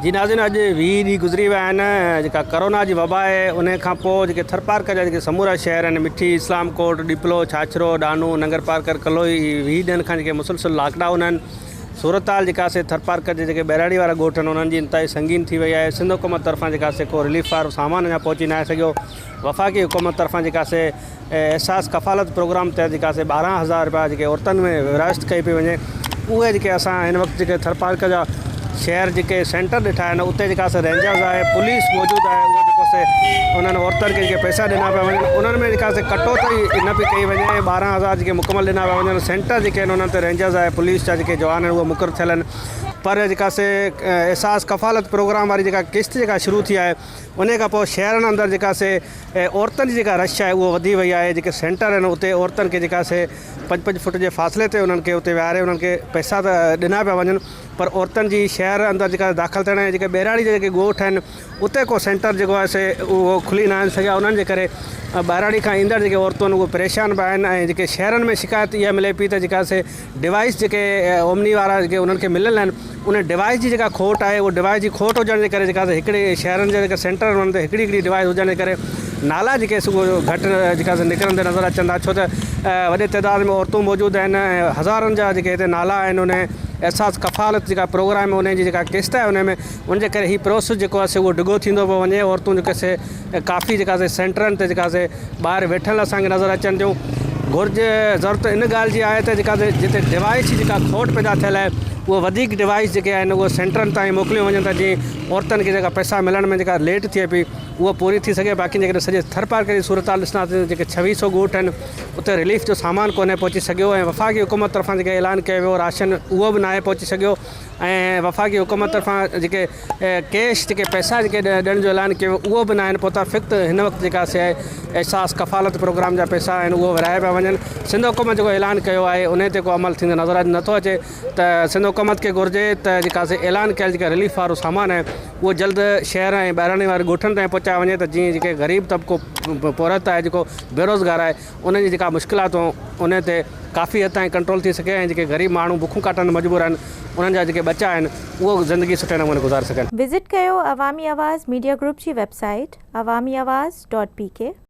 جي ناظرين اڄ 20 ڏينهن گذري ويا آهن جيڪا ڪرونا جي وبا آهي ان کان پوء جيڪي ٿرپارڪر جا جيڪي سمورا شهر آهن مٺي، اسلام ڪوٽ، ڏيپلو، ڇاڇرو، ڏانو، ننگر پارڪر، ڪلوئي 20 ڏينهن کان جيڪي مسلسل لاڪ ڊائون آهن صورتحال جيڪا سي ٿرپارڪر جي جيڪي ٻهراڙي وارا ڳوٺ آهن انهن جي انتهائي سنگين ٿي وئي آهي سنڌ حڪومت طرفان جيڪا سي ڪو رليف وارو سامان اڃا پهچي ناهي سگهيو وفاقي حڪومت طرفان جيڪا سي احساس ڪفالت پروگرام تحت جيڪا سي 12 هزار رپيا جيڪي عورتن ۾ ورهاست ڪئي پئي وڃي اهي جيڪي اسان هن وقت جيڪي ٿرپارڪر جا شهر جيڪي سينٽر ڏٺا آهن اتي جيڪا سي رينجرز آهي پوليس موجود آهي اهو جيڪو سي انهن عورتن کي جيڪي پئسا ڏنا پيا وڃن انهن ۾ جيڪا سي ڪٽوتي نه پئي ڪئي وڃي 12 هزار جيڪي مڪمل ڏنا پيا وڃن سينٽر جيڪي آهن انهن تي رينجرز آهي پوليس جا جيڪي جوان آهن اهي مقرر ٿيل آهن پر جيڪا سي احساس ڪفالت پروگرام واري جيڪا قسط جيڪا شروع ٿي آهي ان کان پوء شهرن اندر جيڪا سي عورتن جي جيڪا رش آهي اهو وڌي وئي آهي جيڪي سينٽر آهن اتي عورتن کي جيڪا سي پنج پنج فوٽ جي فاصلي تي انهن کي اتي ويهاري انهن کي پئسا ته ڏنا پيا وڃن پر عورتن جي شهر اندر جيڪا داخل ٿيڻ ۽ جيڪي ٻهراڙي جا جيڪي ڳوٺ آهن اتي ڪو سينٽر جيڪو آهي سي اهو کلي ناهن سگهيا انهن جي ڪري ٻهراڙي کان ايندڙ جيڪي عورتون آهن اهي پريشان به آهن ۽ جيڪي شهرن ۾ شڪايت اها ملي پئي ته جيڪا سي ڊوائيس جيڪي اومني وارا جيڪي انهن کي مليل آهن ان ڊوائيس جي جيڪا کوٽ آهي اهو ڊوائيس جي کوٽ هجڻ جي ڪري جيڪا سي هڪڙي شهرن جا جيڪا سينٽر آهن انهن تي هڪڙي هڪڙي ڊوائيس هجڻ جي ڪري نالا جيڪي صبح جو گهٽ جيڪا سي نڪرندي نظر اچن ٿا ڇو ته وڏي تعداد ۾ عورتون موجود آهن ۽ هزارن جا جيڪي هتي نالا آهن ان احساس ڪفالت جيڪا پروگرام ان جي جيڪا قسط آهي ان ۾ ان جي ڪري هي پروسيس جيڪو آهي سي اهو ڊگهو ٿيندو پيو وڃي عورتون جيڪي سي ڪافي جيڪا سي سينٽرن تي جيڪا سي ٻاهر ويٺل اسان کي نظر اچن ٿيون. گهرج ضرورت ان ڳالهه جي آهي ته جيڪا جتي ڊوائيس جي جيڪا کوٽ پيدا ٿيل آهي اهي وڌيڪ ڊوائيس جيڪي آهن اهي سينٽرن تائين موڪليون وڃن ته جيئن عورتن کي جيڪا پئسا ملڻ ۾ جيڪا ليٽ ٿئي پئي اها پوري ٿي سگهي باقي جيڪڏهن سڄي ٿرپارڪر جي صورتحال ڏسنداسين جيڪي ڇويهه سو ڳوٺ آهن اتي رليف جو سامان ڪونهي پهچي سگهيو ۽ وفاقي حڪومت طرفان جيڪي اعلان ڪيو ويو راشن اهو به ناهي پهچي سگهيو ۽ وفاقي حڪومت طرفان جيڪي ڪيش جيڪي پئسا جيڪي ڏيڻ جو اعلان ڪيو ويو اهو به ناهن پهتا فقط هن وقت جيڪا سي احساس ڪفالت پروگرام جا پئسا آهن اهو ورهايا پيا وڃن سنڌ حڪومت جيڪو اعلان ڪيو آهي انهي تي ڪو عمل ٿيندو نظر نٿو اچي ته سنڌ حڪومت کي گهرجي ته جيڪا سي اعلان ڪيل جيڪا رليف وارو سامان آهي اهو جلد شهر ۽ ٻهراڙي واري ڳوٺن تائين پهچايو وڃي ته جيئن جيڪي غريب طبقو پورهيت آهي جيڪو بيروزگار آهي انهن جي جيڪا مشڪلات انهي تي ڪافي حد تائين ڪنٽرول ٿي سگهي ۽ جيڪي غريب ماڻهو بکون ڪاٽڻ تي مجبور آهن انهن جا جيڪي ٻچا آهن اهو زندگي سٺي نموني گذاري سگهن. وزٽ ڪيو عوامي آواز ميڊيا گروپ جي website Awami Awaz dot P K.